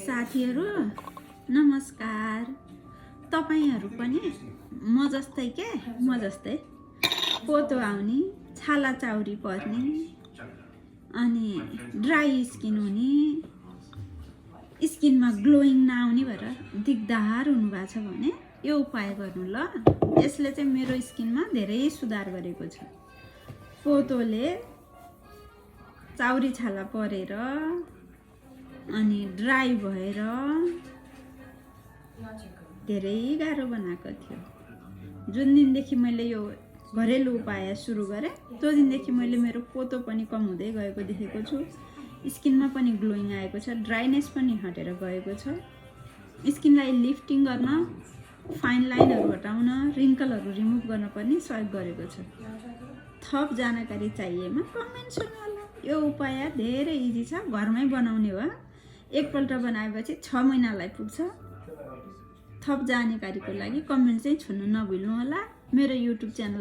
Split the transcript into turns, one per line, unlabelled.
साथीहरू नमस्कार। तपाईहरु पनि म जस्तै पोतो आउने, छाला चाउरी पर्ने अनि ड्राई स्किन हुने, स्किनमा ग्लोइङ नआउने भएर दिगदार हुनुभएको छ भने यो उपाय गर्नु ल। यसले चाहिँ मेरो स्किनमा धेरै सुधार गरेको छ। पोतोले चाउरी छाला परेर अनि ड्राई भएर धेरै गाह्रो बनाएको थियो। जुन दिनदेखि मैले यो घरेलु उपाय सुरु गरेँ त्यो दिनदेखि मैले मेरो पोतो पनि कम हुँदै गएको देखेको छु। स्किनमा पनि ग्लोइङ आएको छ, ड्राइनेस पनि हटेर गएको छ। स्किनलाई लिफ्टिङ गर्न, फाइन लाइनहरु हटाउन, रिङ्कलहरु रिमुभ गर्न पनि सहयोग गरेको छ। थप जानकारी चाहिएमा कमेन्ट सुन्नु होला। यो उपाय धेरै इजी छ, घरमै बनाउने हो। एकपल्ट बनाएपछि 6 महिनालाई पुग्छ। थप जानकारीको लागि कमेन्ट चाहिँ छुन्न नभुल्नु होला। मेरो युट्युब च्यानल